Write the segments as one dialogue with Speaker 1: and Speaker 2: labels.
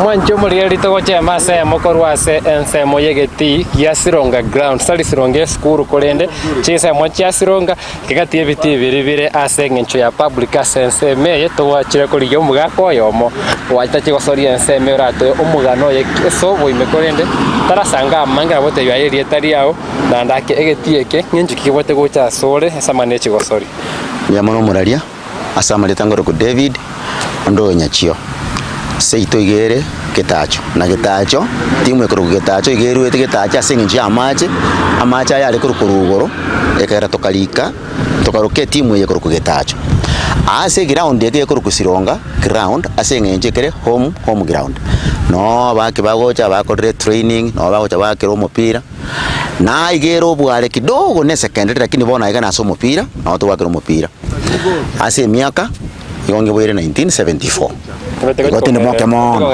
Speaker 1: Mwanche omorigereria togochema ase eyemo korwa ase ensemo y'egetii gia Sironga Grounds, tari Sironga esukuru korende chinsemo chia Sironga, egati y'ebitii biria bire ase eng'encho ya public ase ensemo eye togwachire korigia omogaka oyomo gwachete gosoria ensemo eye oratoe omogano oye ase oboime korende tarasanga amange nabo otebi aye erieta riao naende ake egetii eke ng'encho ki kebwate gocha asore ase amang'ana y'echigosori.
Speaker 2: Mbuya mono omoraria. Ase amarieta ngorokwa David, onde oyo Nyachio. Seito iga ere Getacho, na Getacho timu ekorokwa Getacho iga eruete Getacho ase eng'encho ya amache, amache aya are korokwa rugoro, ekagera tokarika tokaroka etimu eye ekorokwa Getacho. Aa ase eground eke ekorokwa Sironga ground ase eng'encho ekere home home ground. Noo abaki bagocha bakorire training, noo bagocha baakera omopira, na iga ere obware kidogo na esecondary lakini bono aiga nase omopira, noo togwakera omopira. Ase emiaka igo ngeboire 1974. Igo tindi moke mono.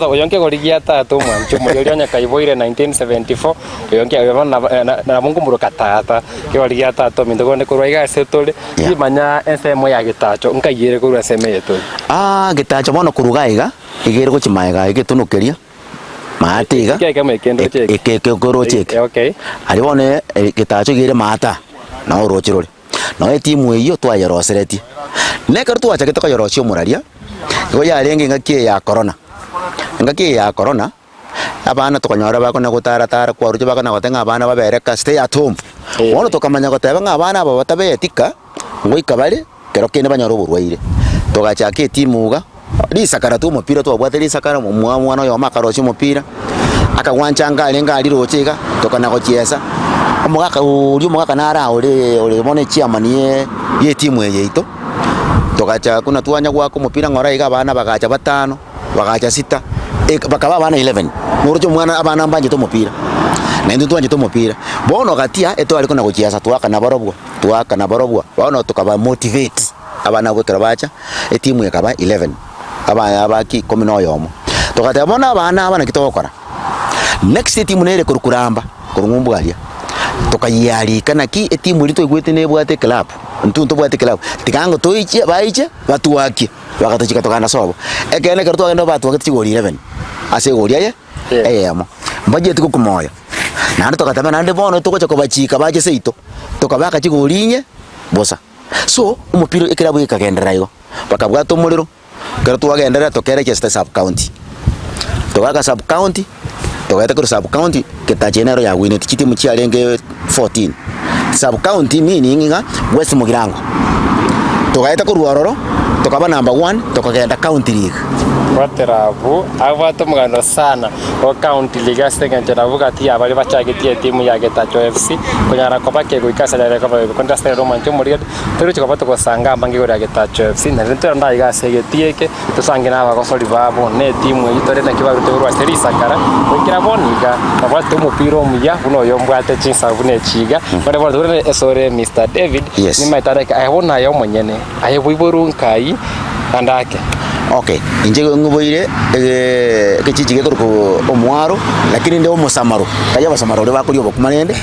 Speaker 1: Oyo nkegori gia tata omwancho omoria oria onye kaiboire 1974 oyo nke oyo bono nabo na- nabo nkomoroka tata kegori gia tata ominto konde korwa iga ase tore
Speaker 2: Yeah.
Speaker 1: timanya ensemo ya getacho nkayere korwa ensemo eye tore.
Speaker 2: Ah getacho bono korwa iga iga, iga ere gochia magega iga etunokeria. Maate iga,
Speaker 1: Eke ekemo eke ndoche eke.
Speaker 2: eke eke okoroche eke.
Speaker 1: Okay.
Speaker 2: Aria bono eh, getacho iga ere maata, nao oroche rore. Nonye etimu eyio twayeroseretie. Na ekero twachagete koyerosia omoraria, igo yarenge engaki eye ya korona. Engaki eye ya korona, abana tokanyora bakona gotara tara kwaruche bakona goteba ng'a abana babere ka stay at home. Bono tokamanya goteba ng'a abana aba batabeti ka, ngoika bare, kero kende banyore oborwaire. Togachaka etimu iga. Risakara tu omopira twabwate risakara, omwa omwana oyomo akarosia omopira, akagwancha anga arenge aria roche iga, tokana gochiesa, omogaka oria omogaka nare aa ore ore bono echairman ye ya etimu eye yaito, togacha buna twanya goaka omopira ng'ora iga abana bagacha batano, bagacha sita, eka bakaba abana eleven, noroche omwana abana mbanchete omopira, na intwe ntwanchete omopira. Bono gatia etware kona gochiesa twaaka nabarobwo, twaaka nabarobwo, bono tokaba motivate. Abana abwo ekero bacha, etimu ekaba eleven, abaya abaki ikomi na oyomo. Togateba bono abana aba naki togokora? Next etimu nere korwa Kuramba, korwa ng'umbu aria, tokayiarika naki etimu eria twaigwete nebwate eclub, intwe ntobwate eclub, tiga ango toiche baiche batwakie, bagatochika tokagenda sobo. Ekeene ekero twagenda batwakete chigori eleven, ase egori eye eyemo, mbachieti gokuma oyo. Naende togateba naende bono togocha kobachika bache seito, tokabaka chigori inye bosa. So, omopira ekerabu gekagenderera igo, bakabwata omorero, ekero twagenderera tokerekia ase sub county. Togaaka sub county, togaeta korwa sub county, Getacha eye nero yagwineti chitimu chiarenge 14. Sub county meaning ng'a West Mugirango. Togaeta korwa ororo, tokaba number one, tokagenda county league.
Speaker 1: Gwatera abwo, abwate omogando sana. O County League ase engencho nabwo gati ya baria bachagetie etimu ya Getacho FC konyara koba kegoika ase riare koba ebikonde ase ere omwancho omorigati torichi koba togosanga ambange igoro ya Getacho FC naende ntorende aiga ase egetii eke tosange na abagosori babo na etimu eyio tore naki barute korwa ase risakara goikera bono iga babwate omopira omuya buna oyo mbwate chinsabu buna echi iga bare bono tore esore Mister David
Speaker 2: Yes.
Speaker 1: nimaete areke aye bono aye omonyene Aye boiborwe nkai naende ake.
Speaker 2: Okay, inche ng'iboire egee egechichi gekorokwa omwaro, lakini inde omosamaro, tari abasamaro baria bakoria obokima rende,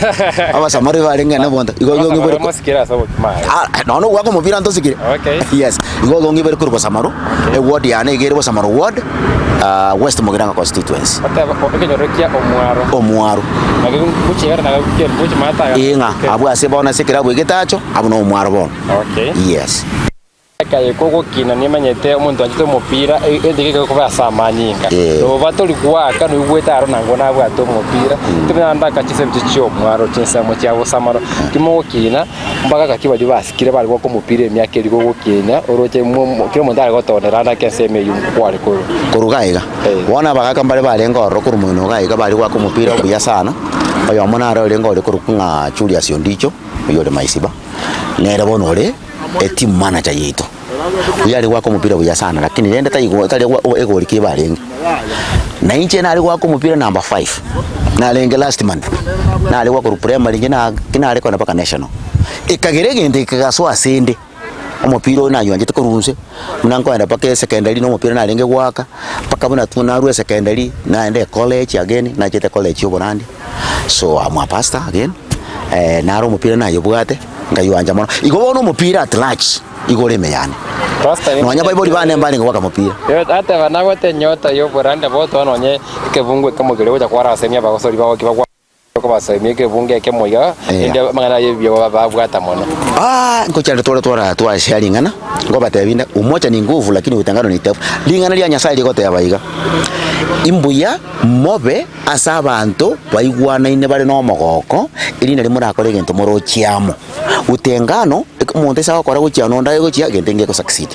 Speaker 2: abasamaro ibarenge na obonto, igo igo ng'iboire ko
Speaker 1: Mosikire ase obokima aye.
Speaker 2: Ah, nonya ogoaka omopira ntosikire.
Speaker 1: Okay.
Speaker 2: Yes, igo igo ng'iboire korwa bosamaro, eward yane iga ere bosamaro ward, West Mugirango constituency.
Speaker 1: Oteba o- ekenyoro kia omwaro.
Speaker 2: Omwaro.
Speaker 1: Naki ngochiegera naga ngochimata aga.
Speaker 2: Ee ng'a abwo ase bono ase ekerabu egetacho, abwo na omwaro bono.
Speaker 1: Okay.
Speaker 2: Yes.
Speaker 1: Ekaye kogokina nimanyete omonto anchete omopira e- egento eke gekoba ase amanyinga.
Speaker 2: Eh.
Speaker 1: Noba tori goaka noigwete aro nangwo nabwate omopira, timanya ndaka chinsemo echi chia omwaro chinsemo chia bosamaro, timogokina mpaka gaki baria basikire bare goaka omopira emiaka eria gogokina oroche mo mo kera omonto are gotonera ande ake ensemo eywo kware korwa.
Speaker 2: Korwa iga iga,
Speaker 1: Eh.
Speaker 2: bono abagaka mbare barenge ororo korwa moino iga iga bare goaka omopira buya sana, oyomo nare orenge ore korokwa ng'a Julius Ondicho, oyio ore Maisiba. Nere bono ore eteam manager yaito. Oyio are goaka omopira buya sana lakini rende taigo tari gwa egoli kebe arenge. Na inche nare goaka omopira number five, narenge last man, nare goaka korwa primary inche na ki nare kogenda mpaka national. Ekagera egento eke kegasoa asende, omopira oyo nanywanchete korwa inse, buna nkoenda mpaka esecondary na omopira narenge goaka, mpaka buna tu narwa esecondary, naenda ecollege again, nachete ecollege ya oborandi. So am a pastor again, naro omopira nayobwate, nkaywancha mono. Igo bono omopira at large, igo ore ime yane.
Speaker 1: Pastor,
Speaker 2: Nonya baibori bane mbarenge goaka mopira.
Speaker 1: Ateba nabwate enyota y'oborande botoa nonye ekebungo ekemo keria ogocha kwarasemia abagosori bao ki bagwa kobasemia ekebungo ekemo iga rende amang'ana aye ebiegwa babwata mono.
Speaker 2: Aah nkochande tore twara twashare ring'ana, nkobatebia inde umoja ni nguvu lakini utengano ni udhaifu. Ring'ana ria Nyasaye rigoteba iga, imbuya mobe ase abanto baigwanaine bare na omogoko, erinde nario morakore egento morochie amo. Utengano, eke omonto ase agokora gochia na onde aye gochia, egento ngeko succeed.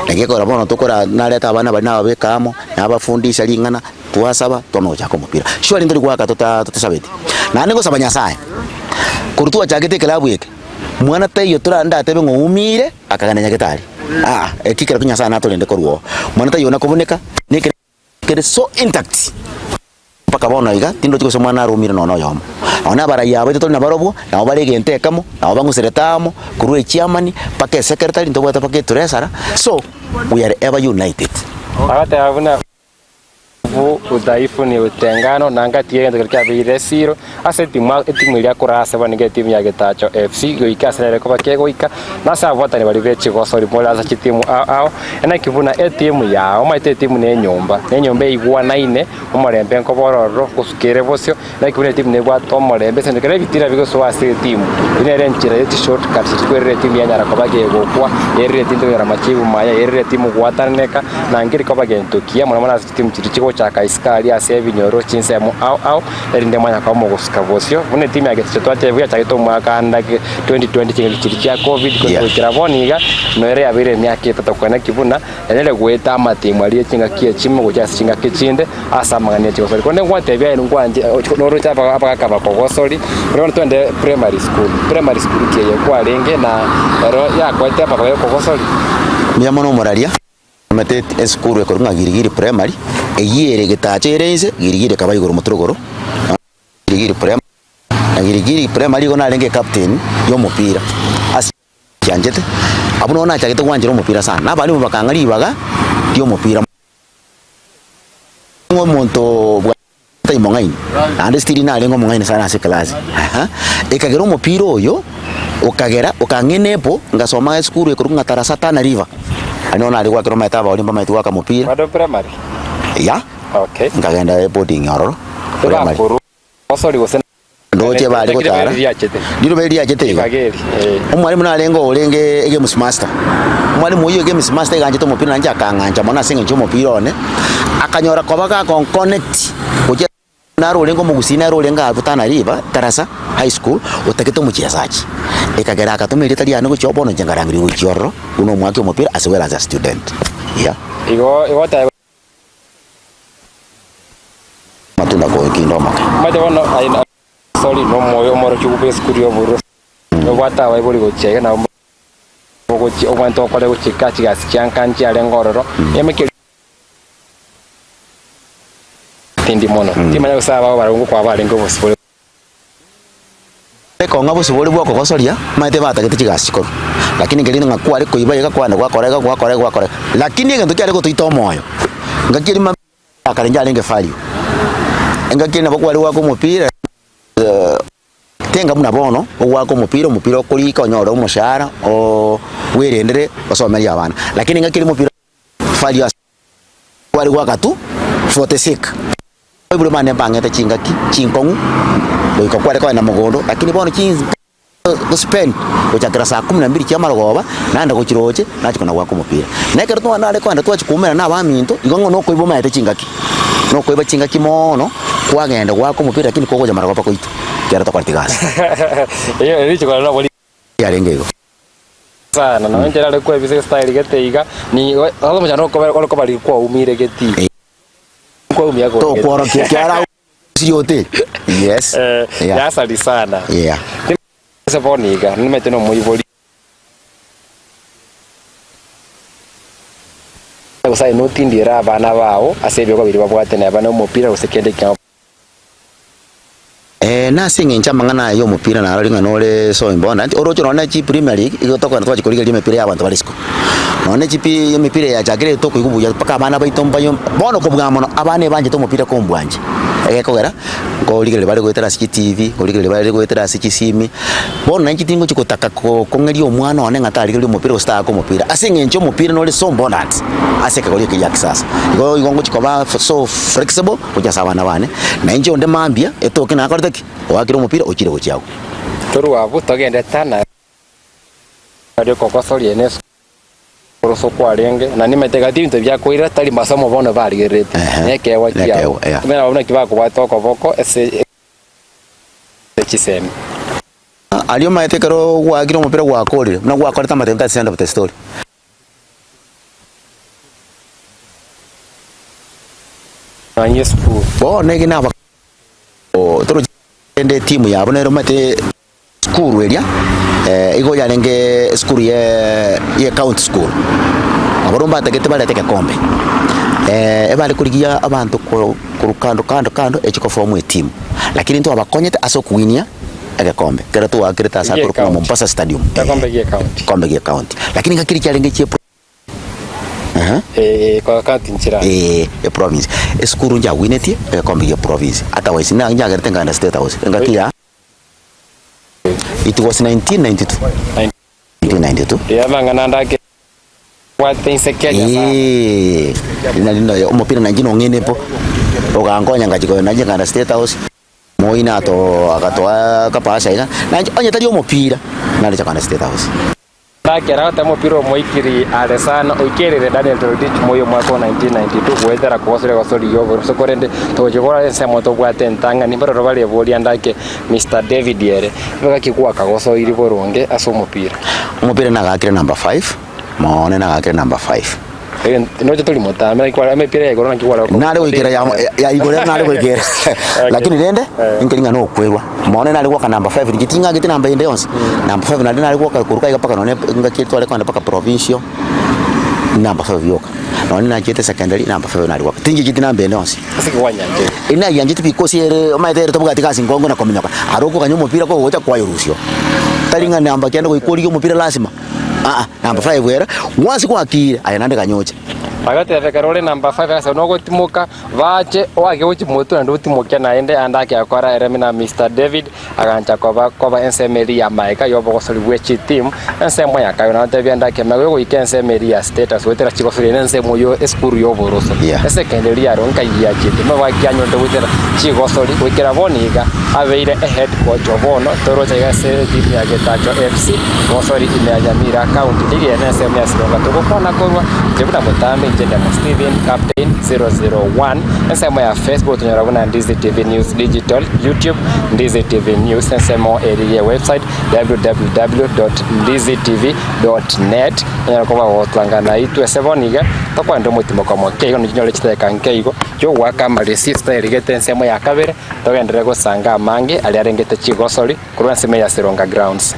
Speaker 2: Naki ekero bono tokora nareta abana baria nababeka amo, nabafundisha ring'ana, twasaba, twamanya gochaka omopira. Surely ntori goaka tota totasabeti. Naende ngosaba Nyasaye, korwa twachagete eklabu eke, mwana taiyo tora ndatebe ng'a oumire, akagenda nyagetari, aa, eki kerokio Nyasaye natorende korwa oo. Mwana taiyo onakobuneka, na ekere kere so intact. Mpaka bono iga, tindochi gose omwana aromire nonya oyomo. Nonya abarai aba baito tori nabarobwo, nabo bare egento ekemo, nabo bang'userete amo, korwa echiamani, mpaka esecretary, ntobwate mpaka etresara, so we are ever united.
Speaker 1: Agateba buna udhaifu ni utengano, na ngati y'egento keria kiabeire esiro ase etimu etimu eria akora ase bono nigo etimu ya Getacho FC goika ase nere koba kegoika, na ase ababwatani baria be chigosori more ase chitimu ao ao, naki buna etimu yao omanyete etimu na enyomba, na enyomba eigwanaine. Omorembe nkoba ororo gosuka ere bosio, naki buna etimu nebwate omorembe ase engencho ekero ebitira bigosoa ase etimu, eyio nere enchera ye chishortcuts chikwerera etimu yanyara koba gegokwa, erere etimu tekonyora amachibu maya, erere etimu gwatananeka, na nkeri koba gento kiya mono mono ase chitimu chiria chigochaka isiko aria ase ebinyoro chinsemo ao ao, erinde mwanya koba mogosuka bosio. Buna etimu ya Gesicho twatebigwa yachagete omwaka ande 2020 chingaki chiria chia covid,
Speaker 2: Yeah.
Speaker 1: goikera bono iga, noere yabeire emiaka etato kwana ki buna. Enyare goeta amatemo aria chingaki echimo gochia ase chingaki chinde ase amang'ana e chigosori. Korende ngwatebia aye nkwanche noroche abagaka bakogosori, bono twende primary school, primary school ki eye kwarenge na ero yakoete amabaga yokogosori.
Speaker 2: Mbuya mono omoraria, omanyete esukuru ekorokwa ng'a Girigiri Primary, eyio ere getacho ere inse, Girigiri ekaba igoro motwe rogoro, Girigiri Primary, na Girigiri Primary igo narenge ecaptain ya omopira ase. Chianchete, abwo nabo nachagete gwanchera omopira sana, na abalimu bakang'a ribaga ri'omopira. Ng'a omonto bwa tai mong'aini, naende still narenge omong'aini sana ase eclass, eeh. Ekagera omopira oyo, okagera okang'a enable, ngasoma esukuru ekorokwa ng'a Tarasa Tana River, aria nabo nare goakera omanyete abaoria mbamaete goaka omopira.
Speaker 1: Bado primary?
Speaker 2: Yah,
Speaker 1: Okay.
Speaker 2: nkagenda eboarding ororo, primary.
Speaker 1: Tebakuru osori gose.
Speaker 2: Ndoche bare gotara, riroba eri riachete iga. Omwalimu narenge orenge egames master, omwalimu oyio egames master iga anchete omopira nainche akang'ancha mono ase eng'encho y'omopira one, akanyora koba gakonconnect gochia naro orenge omogusii nere orenge abwo Tana River, Tarasa High School, otagete omochesachi. Ekagera agatoma erieta riane gochia bono inche nkarangeria gochia ororo buna omwaki omopira as well as a student, yeah.
Speaker 1: Igo igo oteba.
Speaker 2: Amatunda koekinda omoke.
Speaker 1: Omanyete bono aye na sorry nomoyo omorokia bwe esukuru y'oborwa nobwate abaibori gochia iga nabo bogochia obwenerete okore gochika chigasi chia nka nchiarenge ororo emeke tindi mono timanya gose ababo barabwo ngokoa barenge obosibore.
Speaker 2: Ekong'a bosibore bw'okogosoria, omanyete batagete chigasi chikorwe. Lakini nkerinde ng'a kware koiba iga kwande gwakora iga gwakora iga gwakora iga. Lakini egento kiare gotoita omoyo, ngaki eria mambia akare njarenge value. Engaki eria nabo kware goaka omopira tenga buna bono, ogoaka omopira, omopira okorika onyore omoshahara oo bwerendere osomerie abana. Lakini engaki eria omopira value ase kware goaka tu for the sake. Baibori bane mbang'ete chingaki chinkong'u goika kware kogenda mogondo, lakini bono chinsa gospend gochakera saa kumi na mbili chia amarogoba, naenda gochia roche, nachia kona goaka omopira. Na ekero twa nare kogenda twachia koumerana na abaminto, igo ng'a nokoiba omaete chingaki, nokoiba chingaki moono, kwagenda goaka omopira lakini kogocha marogoba koitwa, ekiagera tokoreti gasi.
Speaker 1: Erio richiko nabo
Speaker 2: Yarenge igo.
Speaker 1: Sana, nonya inche nare kwebisa estyle gete iga, nigo ase omochando okoba ore koba riria kwaumire getii. Kwaumia kore getii.
Speaker 2: Tokworokia ekiagera agusirie hoteli. Yes.
Speaker 1: Eh,
Speaker 2: Yeah.
Speaker 1: yasari sana.
Speaker 2: Yeah.
Speaker 1: Ase bono iga, nimanyete na omoibori. Gose aye notindiere abana bao ase ebiegwa biria babwate neba na omopira gose kende ekiao.
Speaker 2: Nase engencho amang'ana aya y'omopira narorire ng'a nore so important, oroche nonye ne chi Premier League igo tokogenda twachia korigereria emepira y'abanto bare isiko. Nonya ne chipi emepira eye yachakire tokoigwa buya mpaka abana baito mbayo bono kobua mono abana ebanchete omopira kombwancha. Egekogera, nkorigereria bare goetera ase chitivi, nkorigereria bare goetera ase chisimi, bono nainche tingochi gotaka ko kong'eria omwana one ng'a tarigereria omopira gose taaka omopira, ase eng'encho omopira nore so important ase ekegori eke gia kisasa. Igo igo ngochi koba so flexible gochia ase abana bane, na inche onde mambia etoke nakorete ki? Oakire omopira ochire gochia agwo.
Speaker 1: Torwe abwo togende Tana. Aria okogosoria ne oroso kwarenge, na nimanyete gati ebinto biakoirera tari masomo bono barigereretie,
Speaker 2: Ehe,
Speaker 1: nekeegwa kiabo.
Speaker 2: nekeegwa, yeah.
Speaker 1: Kimenya nabo naki bakobwata okoboko ase chisemi.
Speaker 2: Aria omanyete ekero gwaakire omopira gwakorire, buna gwakorete amatemo that's the end of the story.
Speaker 1: Nonye esukuru.
Speaker 2: Bono ege naba toroche rende etimu yabo nere omanyete. Esukuru eria igo yarenge esukuru ye ye county school, abarwa mbatagete barete egekombe, ebare korigia abanto ko korwa kando kando kando echi koform etimu, lakini ntwabakonyete ase okuwinia egekombe ekero twakerete ase
Speaker 1: Gie
Speaker 2: akorokwa
Speaker 1: county.
Speaker 2: Mombasa stadium
Speaker 1: Egekombe gie county.
Speaker 2: egekombe gie county, lakini ngaki riria chiarenge chie pro
Speaker 1: Eeh kwa county nchirare.
Speaker 2: Eeh eprovince, esukuru njawinetie egekombe gie province, otherwise na nyagerete nkagenda state house engaki ya. It was 1992. 1992.
Speaker 1: Riria amang'ana ande ake bwate inse Kenya sana.
Speaker 2: Eeh, nari noyo omopira nainche nong'ene po, ogankonya ngachia koyona nainche nkagenda State House, moi nato agatoa akapasa iga, nainche onye tari omopira, narecha kogenda State House.
Speaker 1: Rakera goteba omopira omoikiri are sana oikerire Daniel Toroitich Moi omwaka o 1992 goetera kogosoria egosori y'oboruso korende togochia korora ensemo tobwate entang'ani mbaroro bare eboria ndake Mister David ere gaki gwakagosoiri boronge ase omopira.
Speaker 2: Omopira nagakire number five, mono nagakire number five.
Speaker 1: Noche tori motambe naki kware emepira ya igoro naki kware gokora.
Speaker 2: Nare goikera ya ya igoro ere nare goikera lakini rende nkeri ng'a nokwerwa mono nare goaka number five inche ting'agete namba ende yonsi number five naende nare goaka korwa iga mpaka nonye ngaki tware kogenda mpaka provincial number five yoka nonye nachiete secondary number five nare goaka tinchicheti namba ende yonsi.
Speaker 1: Ase ki kwanyanchete?
Speaker 2: Eri nayianchete because ere omanyete ere tobwati gasi nkongo na kominyoka aro okoganya omopira kogocha kwayorusia oo tari ng'a namba kianda goika origie omopira lasima. Aa, number 5 ere, once gwakiire, aye naende ganya oche.
Speaker 1: Agateba ekero ore number 5 ase nogotimoka bache oake gochia motwe naende otimoke naende ande ake akora ere na Mister David agancha koba koba ensemo eria ya maega yobogosori bwe chitimu ensemo ya kayo natebia ande ake magega goika ensemo eria ya status goetera chigosori ere ensemo yo esukuru yoboroso
Speaker 2: Yeah.
Speaker 1: Esekende eria aro nkai giachete mabaki anyorete goetera chigosori goikera bono iga abeire ehead coach o bono toroche iga ase etimu ya Getacho FC Gosori ime ya Nyamira County riria ere nensemo ya Sironga togokwana korwa inche buna botambe inche Ndemo Stephen Captain 001 ensemo ya Facebook tonyora buna Ndizi TV News Digital YouTube Ndizi TV News ensemo eri ye website www.ndizitv.net onyare koba gotwangana naitwe ase bono iga tokwenda omotimoka moke igo ninyore chidakika nke igo chiogoaka amareceipts toyerigete ensemo ya kabere togenderere gosanga amange aria arengete chigosori korwa ensemo ya Sironga Grounds.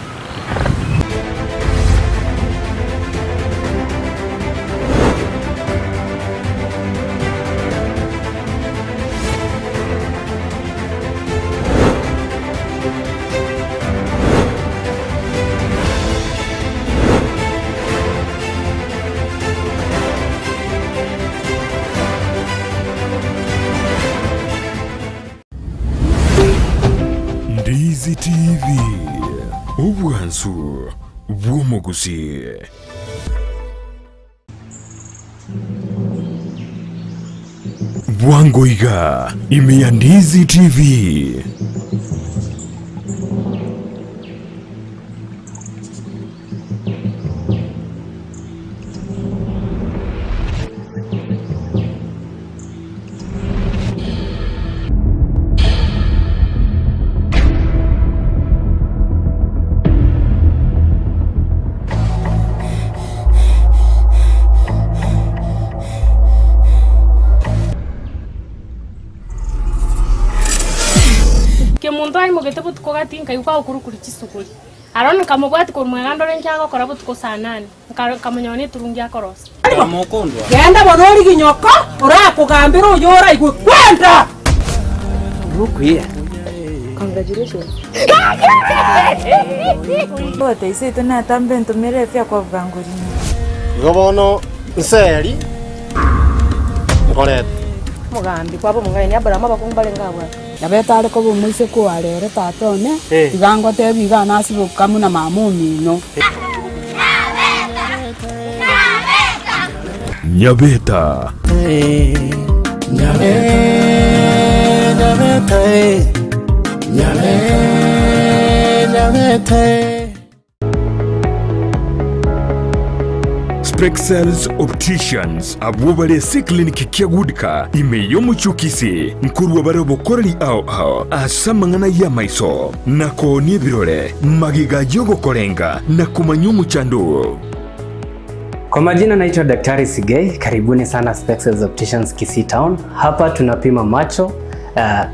Speaker 3: Ndizi TV, obwansu bw'omogusii. Bwango iga ime ya Ndizi TV.
Speaker 4: Kemonto aimogete botuko gati nkaigwa agokurukuri chisuguri. Aro nkamobwatia korwa mwega ndore inki agokora botuko saa nane, nkamonyora neturungi akorosia.
Speaker 5: Genda bono origie nyoko orakogambere oyo oraigwe kwenda.
Speaker 6: Ogoteisa oito natambe ntomere efia kwabuga ngorina. Igo bono nseri nkorete.
Speaker 7: Omogambi kwaba omong'aini, Aburaamu abakungu barenge abwo.
Speaker 8: Nabo etare koba omoiseke oare ere tata one, tiga ngotebie iga nasibe gokamuna na mama omino.
Speaker 3: Nyabeta. Spexels Opticians abwo bare ase eclinic kia Goodcar ime y'omochie o Kisii nkorwa bare obokoreri ao ao ase amang'ana y'amaiso na koonia ebirore, magega y'ogokorenga na komanya omochando oo.
Speaker 9: Kwa majina naitwa Daktari Sigei, karibuni sana Spexels Opticians Kisii Town. Hapa tunapima macho uh,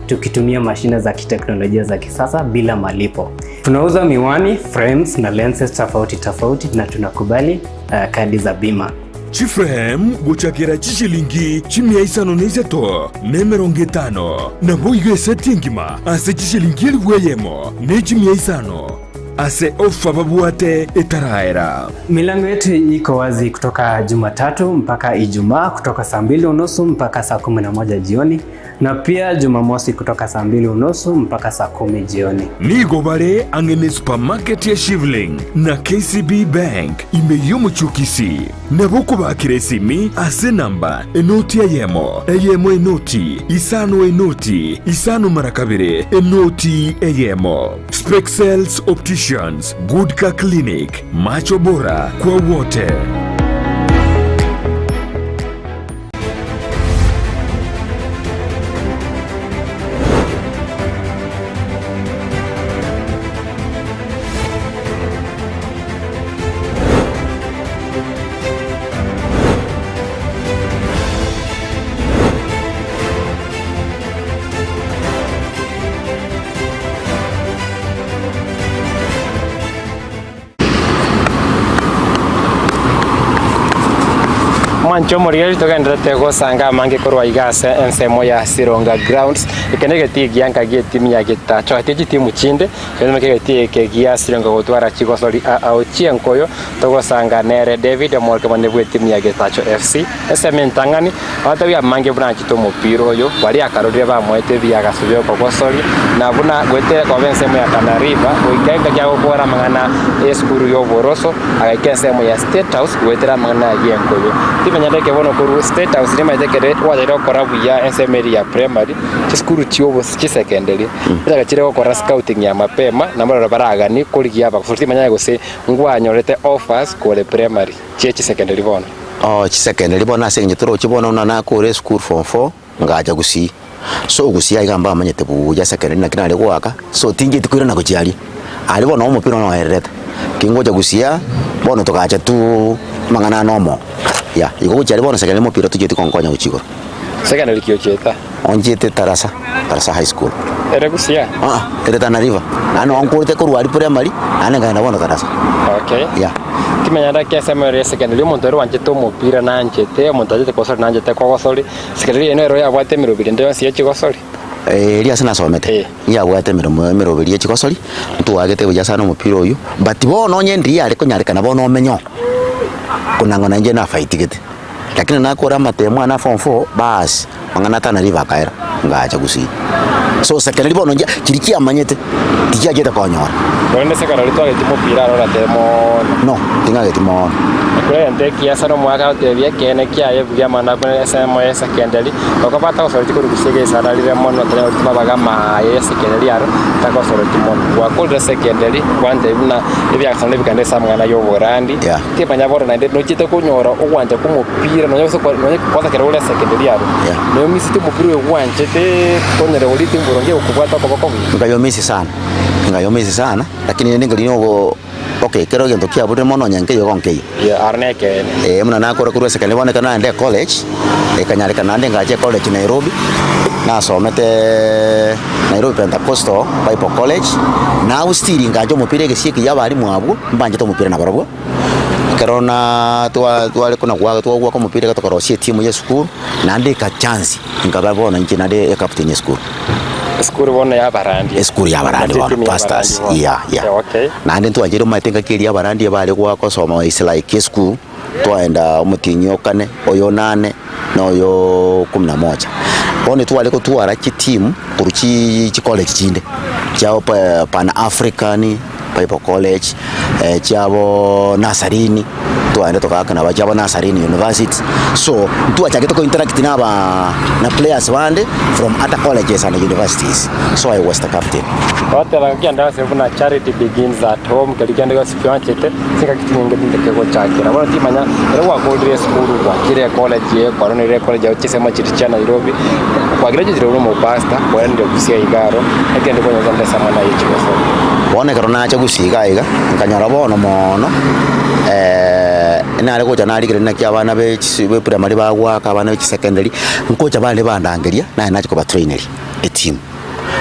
Speaker 9: tukitumia mashine za kiteknolojia za kisasa bila malipo. Tunauza miwani, frames na lenses tofauti tofauti na tunakubali uh, kadi za bima.
Speaker 3: Chiframe gochakera chishilingi chimia isano na isato na emerongo etano, naboigo eseti engima ase chishilingi elifu eyemo ne chimia isano. Ase ofa babwate etaraera.
Speaker 9: Milango yetu iko wazi kutoka Jumatatu mpaka Ijumaa kutoka saa mbili unusu mpaka saa 11 jioni na pia Jumamosi kutoka saa mbili unusu mpaka saa kumi jioni.
Speaker 3: Nigo bare ang'e ne supermarket ya Shivling na KCB Bank ime y'omochie o Kisii. Nabo okobakera esimi ase enamba enoti eyemo, eyemo enoti, isano enoti, isano mara kabere, enoti eyemo. Spexels Opticians, Goodcar Clinic, macho bora kwa wote.
Speaker 1: Mwanche omorigereria togenderete gosanga amange korwa iga ase ensemo ya Sironga Grounds. Eke negetii gianka gi'etimu ya Getacho gati chitimu chinde Kegima kegetii eke giasire gotwara chigosori ao chi'enkoyo, togosanga nere David omorokemani bw'etimu ya Getacho FC. Ensemo entang'ani, abatebi amange buna anchete omopira oyo, baria akarorire bamoete ebiagaso bi'okogosoria, na buna goetera koba ensemo ya Tana River goika engaki agokora amang'ana y'esukuru y'oboroso, agaika ensemo ya State House goetera amang'ana y'enkoyo. Timanya ndeke bono korwa State House nimanyete ekere gwachakire gokora buya ensemo eria ya primary, chisukuru chi'obos chisekenderi. Chaka chire gokora scouting ya mapema, na barabwo baraganie korigia abagosori. Timanyare gose ngwanyorete offers kore primary chie chisecondary bono.
Speaker 2: Oo chisecondary bono ase eng'encho toroche bono buna nakore esukuru form four, ngacha gusii. So gusii aiga mbamanyete buya secondary naki nare goaka, so tincheti koirana gochia aria. Aria bono omopira noererete, kingocha gusii aa, bono togacha tu amang'ana ane omo, yeah. Igo gochia aria bono secondary omopira tochieti konkonya gochia igoro.
Speaker 1: Secondary ki ochiete?
Speaker 2: Onchiete Tarasa, Tarasa High School.
Speaker 1: Ere Gusii?
Speaker 2: Aa, ere Tana River. Naende noo nkorete korwa aria primary, naende nkaenda bono Tarasa.
Speaker 1: Okay.
Speaker 2: Yeah.
Speaker 1: Timanya naki ase ensemo ere ya secondary, omonto ere oanchete omopira nanchete, omonto oanchete kogosori nanchete kogosori, secondary eye nero yabwate emeroberi ende yonsi ya chigosori?
Speaker 2: Eria ase nasomete,
Speaker 1: Eh.
Speaker 2: yabwate emeremo emeroberi ya chigosori, ntwagete buya sana omopira oyio, but bono onye ndiri yare konyarekana bono omenye oo, konang'o nainche nafaitigete. Lakini nakora amatemo ane a form four, baas, mang'ana Tana River akaera, ngacha Gusii. So secondary bono nchia chiria chiamanyete, tichiachete konyora.
Speaker 1: Korende secondary twageti mopira aro oratebe moono.
Speaker 2: No, ting'ageti moono.
Speaker 1: Ekorente ekiya na omwaka agotebia ekeene kiaye buya amang'ana akune ensemo ye secondary, okoba tagosoreti korwa gusii egeisana rire mono tanyareti mabaga amaye ye secondary aro tagosoreti mono. Gwakorire secondary, gwantebia buna ebiasara bikaenda ase amang'ana ya oborandi.
Speaker 2: Yeah.
Speaker 1: Timanya bono naende nochiete konyora ogwancha kw'omopira nonya gose nonya kwanza ekero ore secondary aro,
Speaker 2: Yeah.
Speaker 1: noyomisete omopira oyo gwanchete konyora orite mboronge egokobwata okoboko buya.
Speaker 2: Nkayomisi sana, nkayomisi sana, lakini rende nkarina ogo okay ekero egento kiaburire mono onye nkeiyo igo nkeiyo.
Speaker 1: Yeah, aro nekeene.
Speaker 2: Eh, buna nakora korwa secondary bono ekero naenda ecollege, ekanyarekana naende ngacha ecollege Nairobi, nasometeeee Nairobi Pentecostal Bible College, nabo still ngancha omopira egesio ekiya abalimu abwo, mbanchete omopira nabarabwo. Ekero na twa tware kona goaka twagoaka omopira iga tokorosia etimu ya esukuru, naende eka chance nkaba bono inche naende ecaptain ya esukuru.
Speaker 1: Esukuru bono ya abarandi.
Speaker 2: Esukuru ya abarandi bono,
Speaker 1: Etimu ya
Speaker 2: pastors,
Speaker 1: abarandi bono.
Speaker 2: yeah, yeah.
Speaker 1: Yeah, okay.
Speaker 2: Naende ntwancheire omanyete engaki eria abarandi ebare goaka gosoma is like esukuru. Twaenda omotienyi o kane, oyo onane, na oyo kumi na moja. Bono tware gotwara chitimu korwa chi chicollege chinde, chiabo pa Pan African Bible College, chiabo Nazarene, twaenda togaaka nabo chiabo Nazarene University. So, ntwachagete ko interact na aba na players bande from other colleges and universities, so I was the captain.
Speaker 1: Goteba ngaki ende ase buna charity begins at home keria kende gionsi kioanchete, chingaki chinyinge tintake gochakera. Bono timanya ekero gwakorire esukuru, gwachire ecollege eye, kwaroneire ecollege yago chisemo chiria chia Nairobi, kwagraduatire buna omopastor, kwaenire gusii iga aro, ekende kwanyora kende ase amang'ana aye chigosori.
Speaker 2: Bono ekero nacha gusii iga iga, nkanyora bono moono nare gocha narigereria naki abana be chisi be primary bagoaka, abana be chisecondary, nkocha bare bandangeria, naye nachia kobatraineria etimu.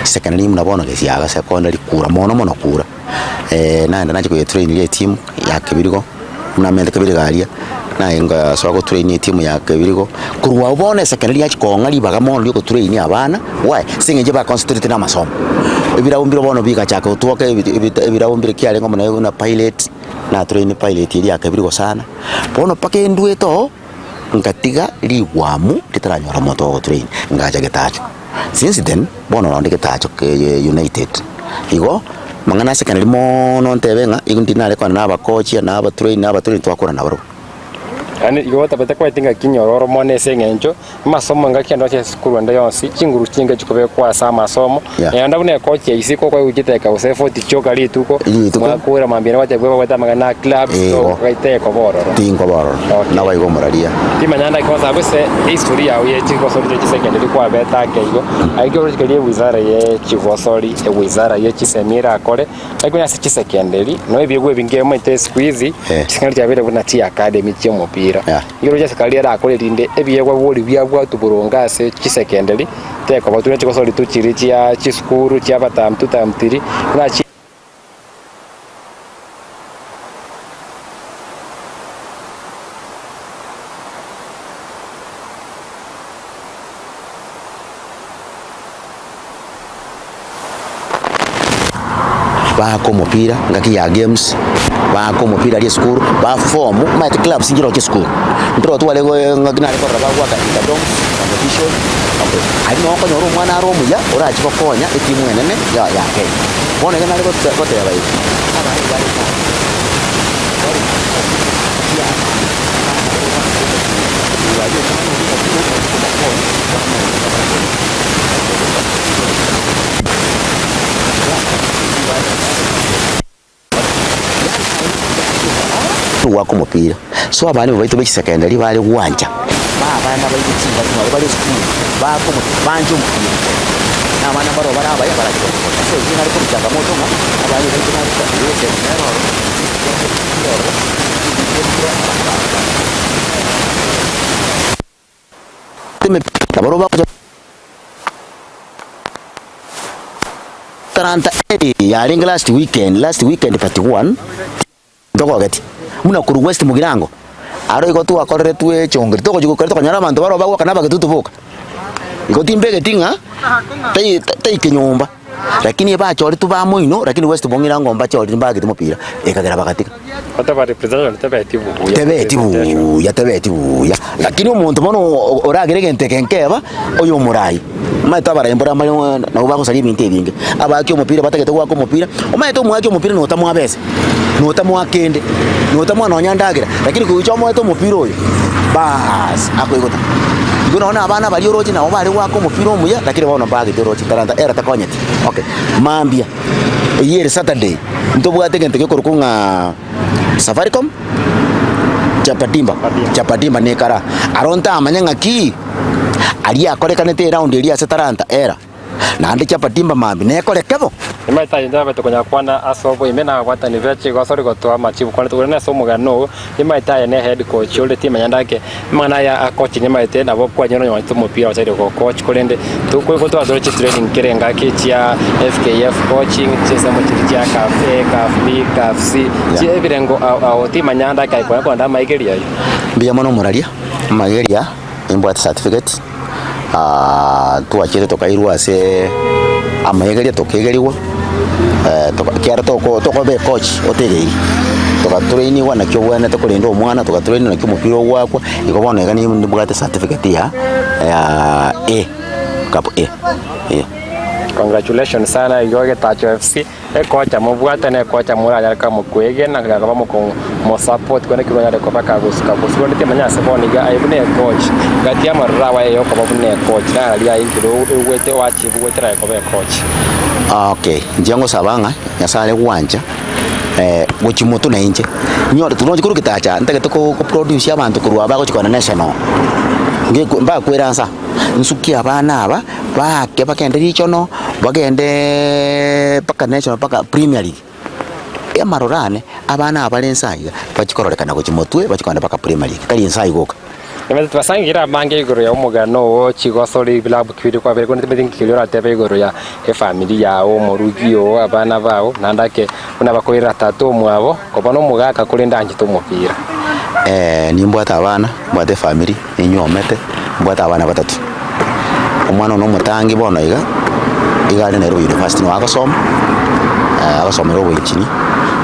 Speaker 2: Secondary buna bono gesiaga secondary kura mono mono kura, naenda nachia koyetraineria etimu ya kebirigo, buna amente kebirigo aria, naye ngasoa gotrainia etimu ya kebirigo, korwa abwo bono esecondary yachia kong'a ribaga mono ria ogotrainia abana, why? Ase eng'encho ba concentrate na amasomo. Ebirabo mbire bono bigachaka gotwoka ebi ebita ebirabo mbire kiarenge omonene buna pilot, natraini pilot eria ya kebirigo sana, bono mpaka endwete oo. Ngatiga rigwamu ritaranyora omonto ogotrain, ngacha getacho. Since then, bono nonde getacho ke United. Igo, mang'ana ase ekero moono ntebe ng'a igo ndi nare kogenda na abakochia, na abatrain, na abatrain twakora nabarobwo.
Speaker 1: Yaani igo otabete kwaete ngaki nyororo mono ase eng'encho, amasomo ngaki ande ase esukuru ende yonsi, chinguru chinge chikobekwa ase amasomo,
Speaker 2: Yeah.
Speaker 1: naende buna ekochi ya isiko okoigwa gose effort chioka rituko,
Speaker 2: Rituko.
Speaker 1: mwakora mambia nagoteba babwate amang'ana a clubs,
Speaker 2: Igo.
Speaker 1: ogaita ekoba ororo.
Speaker 2: Tinkoba ororo,
Speaker 1: Okay.
Speaker 2: nabo igo omoraria.
Speaker 1: Timanya ndaki kwanza gose history yao ye chigosori chia chisecondary kwabete ake igo, aye ki oroche keria ewizara ye chigosori, ewizara ye chisemi erakore, lakini ase chisecondary, no ebiegwa ebinge omanyete siku hizi,
Speaker 2: Eh.
Speaker 1: chisecondary chiabeire buna chiacademy chia omopira.
Speaker 2: Yeah.
Speaker 1: Igo roche serikali erakore rinde ebiegwa bori biabwatwa boronge ase chisecondary, tekoba tuna chigosori tu chiria chia chisukuru chia aba term two term three, buna chi.
Speaker 2: Baaka omopira ngaki ya games, baaka omopira aria esukuru, ba form omanyete clubs nchirochio esukuru, ntoro tware go ngaki nare korora bagoaka interdom competition, aria noo okonyora omwana are omuya orachie gokonya etimu enene ya ya Kenya. Bono iga nare gote goteba iga, abanto bare Goaka omopira, so abana baito be chisecondary bare gwancha, ba abana baito chingaki nabo bare esukuru, baaka omopira, banche omopira, na abana mbaroo bare abaya barache gokonya. So inche nare korwa changamoto ng'a abana baito nare koba nere ororo, ororo, Nabarobwo bagocha talanta eye yarenge last weekend, last weekend but one, ntogogeti buna korwa West Mugirango, aro igo twakoreretwe echongeri, togochi gokora tokonyora abanto baroo bagoaka na abagetutu boka. Igo timbegeti ng'a tai taike nyomba, lakini ebachoretwe bamoino lakini West Mugirango mbachorire mbagete mopira, ekagera bagatiga.
Speaker 1: Oteba representation tebeti buya.
Speaker 2: Tebeti buya, tebeti buya. Lakini omonto bono oragere egento eke nkeba, oyo omorai. Omanyete abarai mbore amare nabo bagosaria ebinto ebinge. Abaaki omopira batagete goaka omopira, omanyete omoaki omopira notamoa besa, notamoa kende, notamoa nonya ndagera, lakini kogocha omoete omopira oyo, baas akoigota. Igo nonye na abana baria oroche nabo bare goaka omopira omuya, lakini bono mbagete oroche talanta ero takonyeti. Okay, mambia. Eyio ere Saturday, ntobwate egento gekorokwa ng'a Safaricom Chapadimba, Chapadimba nekara. Aro ntamanye ng'aki aria akorekanete eround eria ase Talanta era, naende Chapadimba mambia nekoreke bo.
Speaker 1: Nimanyete aye ntabete konya kwana ase oboime na ababwatani be chigosori gotoa amachibu kwane togwere ase omogano oo, nimanyete aye ne head coach ore timanya ndake amang'ana aya a coaching nimanyete nabo kwanyora onye omanyete omopira ochaire go coach korende tokwe tore chitraining kera engaki chia FKF coaching chinsemo chiria chia CAF A, CAF B, CAF C, chia ebirengo ao ao timanya ndake aye konya kogenda amaigerio ayio.
Speaker 2: Mbuya mono omoraria, amaigeria nimbwate certificate. Twachire tokairwa ase amaigeria tokaigerigwa. Ekiagera tokoba ecoach otegeiri, togatrainigwa naki obwenerete korenda omwana, togatrainigwa naki omopira ogoakwa, igo bono iga nimbwate certificate ya A, cup A, eh.
Speaker 1: Congratulations sana igo Getacho FC, ekocha mobwate na ekocha moranyare komokwegena na koba mokomosupport korende ekero oranyare koba kagosuka bosio rende timanya ase bono iga aye buna ecoach, gati amaroro ago aye yokoba buna ecoach nararia aye ekero oigwete oachieve goetera aye koba ecoach.
Speaker 2: Okay, inche ngosaba ng'a Nyasaye are gwancha gochia motwe na inche, nyore torochi korwa getacha ntagete ko produce abanto korwa aba bagochia kogenda national, ngeku mbakwere ansa, nsukie abana aba, baake bagende regional, bagendeeee mpaka national mpaka premier league. Amaroro ane, abana aba bare inse aiga, bachie kororekana gochia motwe, bachie kogenda mpaka premier league, tari inse aiga oka.
Speaker 1: Nimanyete tibasangire abange igoro ya omogano oo chigosori ebilabu kibere kwabere korende timanyeti nki keria oratebe igoro ya efamiri yao, omorugi oo, abana bao, naende ake buna bakoirera tata omwabo koba nomogaka korende anchete omopira.
Speaker 2: Nimbwate abana, mbwate efamiri, ninyuomete, mbwate abana batato. Omwana one omotangi bono iga, iga are Nairobi University nigo agosoma, agosomera oboengineer,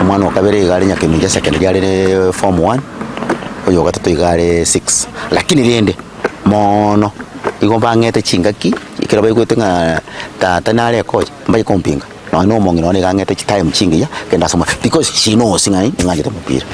Speaker 2: omwana o kabere iga are Nyakemincha Secondary are form one. Oyo ogatato iga are six, lakini rende moono igo bang'ete chingaki ekero baigwete ng'a tata nare ekocha mbaye kompinga nonye na omong'ina one iga ang'ete chitime chingiya kende ase omopira because she knows ng'a ning'anchete omopira.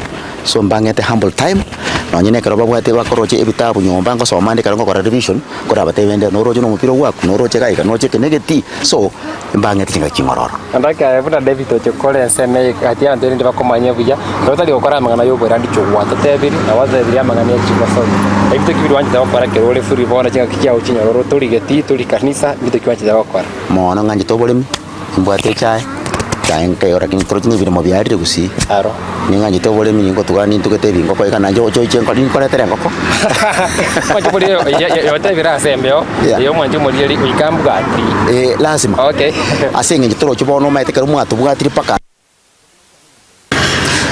Speaker 2: So mbang'ete humble time nonye na ekero babwate bakoroche ebitabu nyomba ngosoma ande ekero ngokora revision nkorabatebie inde noroche na omopira ogwaku noroche iga iga noroche eke na egetii so mbang'ete chingaki ching'ororo.
Speaker 1: Naende ekero buna David ochia gokora ensemo eye gati y'abanto erinde bakomanye buya, ekero otari gokora amang'ana y'oboerandi chogwatotebirie, nabo gwatotebirie amang'ana ya chigosori. Ebinto ki biria gwanchete gokora ekero ore free bono chingaki chiao chinyororo tori getii, tori kanisa, mbinto ki gwanchete gokora?
Speaker 2: Mono ng'anchete oboremi, nimbwate echae, echae nkeiyo lakini torochi na ebiremo biarire gusii.
Speaker 1: Aro.
Speaker 2: Ning'anchete oboremi ningotuga nintugete ebingoko iga nainche oche oiche nkore ninkoretere engoko.
Speaker 1: Omwanche omoria yotebire ase embeo,
Speaker 2: Yeah.
Speaker 1: eye omwanche omoria eri goika mbwati.
Speaker 2: Eh, lazima.
Speaker 1: Okay.
Speaker 2: Ase eng'encho torochi bono omanyete ekero mwatobwatire mpaka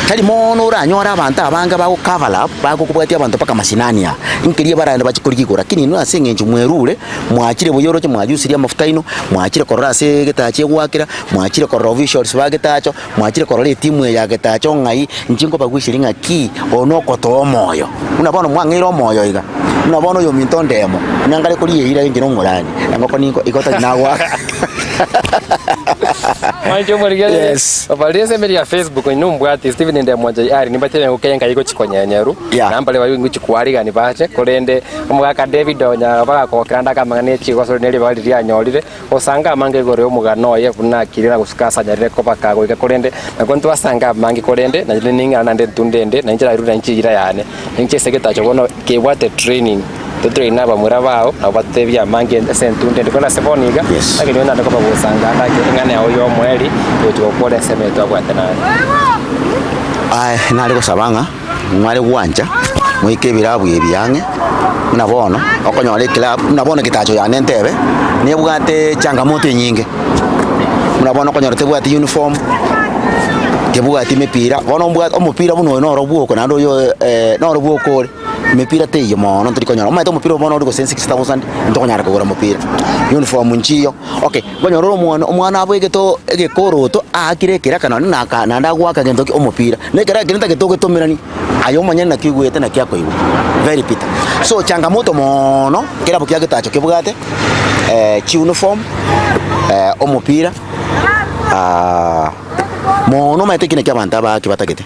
Speaker 2: tari mono oranyore abanto abange bago cover up bagokobwatia abanto mpaka mashinani aa, nkeria baragende bachie korigia igoro lakini inwe ase eng'encho mwerure, mwachire buya oroche mwajusirie amafuta aino, mwachire korora ase egetacho egwakera, mwachire korora officials ba getacho, Mwachire korora etimu eye ya getacho ng'ai, inche nkobaguiseria ng'a ki, oyo nokotoa omoyo. Buna bono mwang'eire omoyo iga, buna bono oyominto ondemo, buna nkare koria eira inche nomorani, engoko ninko igo tari nagoaka.
Speaker 1: Mwanche omorigereria,
Speaker 2: Yes.
Speaker 1: obarie ase emeri ya Facebook inwe nombwate Stephen Ndemo JR nimbatebe engoko eye nkai gochia konyenyeru,
Speaker 2: Yeah.
Speaker 1: na mbare baria ngochia koarigani bache, korende omogaka David onya bagakogokera ande akamang'ana echigoso ne ribaga riria anyorire, Gosange amange igoro y'omogano oye buna akire na gosuka ase anyarire koba kagoika, korende nakwo ntwasange amange, korende naende ning'ana naende ntunde ende, na inche narure nainche eira yane. Ninche ase egetacho bono kebwate training, totraine abamura bao, nabo batotebie amange ase entunde ende. Korende ase bono iga,
Speaker 2: Yes.
Speaker 1: naki nigo naende koba gosanga ande ake eng'ana yao y'omoerio, gochia gokora ensemo eye twabwate naye.
Speaker 2: Aye nare gosaba ng'a mware gwancha moike ebirabu ebi ang'e, buna bono okonyora eclub, buna bono egetacho yane ntebe, nebwate changamoto enyinge, buna bono okonyora tebwati uniform, tebwati mepira, bono mbwate omopira buna oyo noro bwoka naende oyo noro bwoka ore, mepira teiyo mono ntori konyora, omanyete omopira oyo bono ore gose 6000 ntokonyara kogora mopira, uniform nchiyo. Okay, okonyora ore omwana omwana abegete egekoroto aakire ekeraka nonye na aka naende agoaka gento ki omopira, na ekeraka keria ntagete ogetomerani, aye omonyene naki oigwete naki akoigwa, very bitter. So changamoto moono, kerabu kia getacho kebwate chiuniform, omopira, moono omanyete ki naki abanto abaaki batagete.